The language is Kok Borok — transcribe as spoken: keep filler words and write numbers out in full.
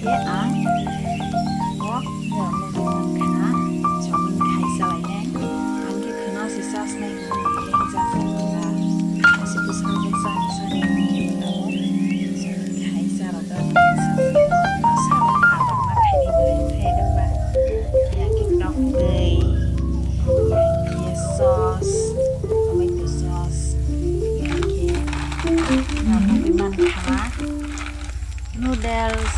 Ang wok wok no khna chowmin khai chalai nai. Ang khe khna se chasnai hwnwi khe chasnai hwnba. Kaisa bwskango chani chani hwnwi khe abo chowmin khai charok rok. Sarok kha rok ma khainai bwrwi thai rok ba. Yang khe tok twi, yang khe sauce, tomato sauce, yang khe nangkukwi man khama. Noodles,